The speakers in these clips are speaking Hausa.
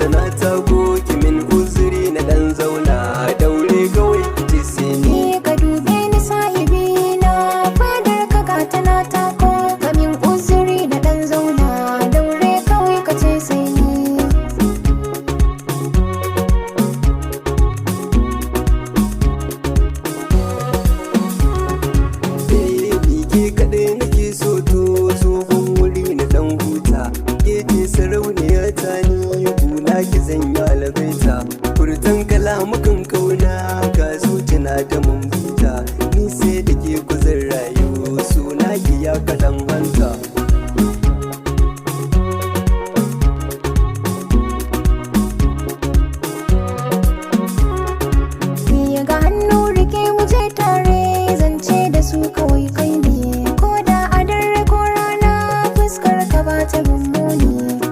gata na tago, ki min uzuri na dan zauna, daure kawai ki ce sai ni. Ni ka dube ni sahibi na, fadar ka gata na tako, kamin uzuri na dan zauna, daure kawai ka ce sai ni. Baby, ke kaɗai nake so, to tsohon wuri na dan huta. Ke ce sarauniya ta, ni guna ki zanya algaita. Furtan kalamukan kauna ga zuciya da mambita. Ni sai da ke kuzin rayu, suna ki ya kaɗan hanta. Ni ga hannu rike mu je tare, zance da su kawai kai ne. Ko da a dare ko rana, fuskar ka ba ta mummuni.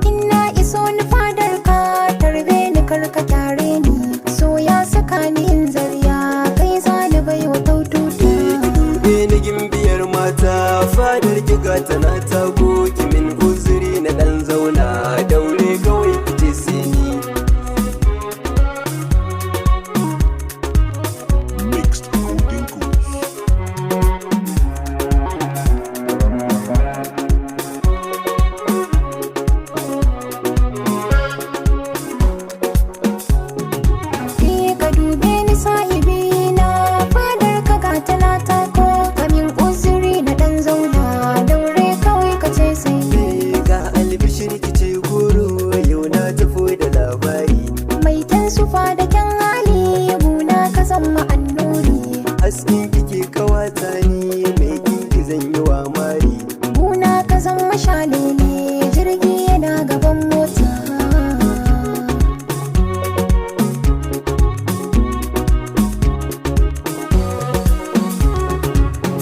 In na iso ni fadar ka, tarbe ni kar ka kyare ni. So ya saka ni in zarya, kai zani bai wa taututa. Ki dube ni gimbiyar mata, fadar ki gata na tago, ki min uzuri na dan zauna, daure kawai ki ce sai ni. Mixed Golden Goose. Ni ka dube ni sahibi na, fadar ka gata na tako, kamin uzuri na dan zauna, daure kawai ka ce sai ni. Ga albishir ki ce goro, yau na tafi da labari. Mai kyan sufa da kyan hali, guna ka zama annuri. Hasken kike kawata, ni mai kinki zan yi wa mari. Guna ka zama shalele, jirgi yana gaban mota.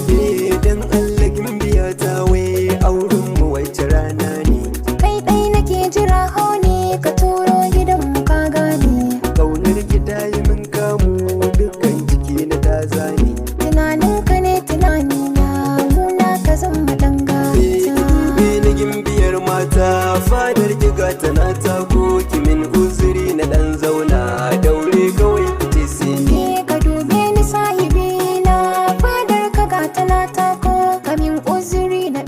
Eh, dan Allah gimbiya ta, wai auren mu wace rana ne? Kai ɗai nake jira ho.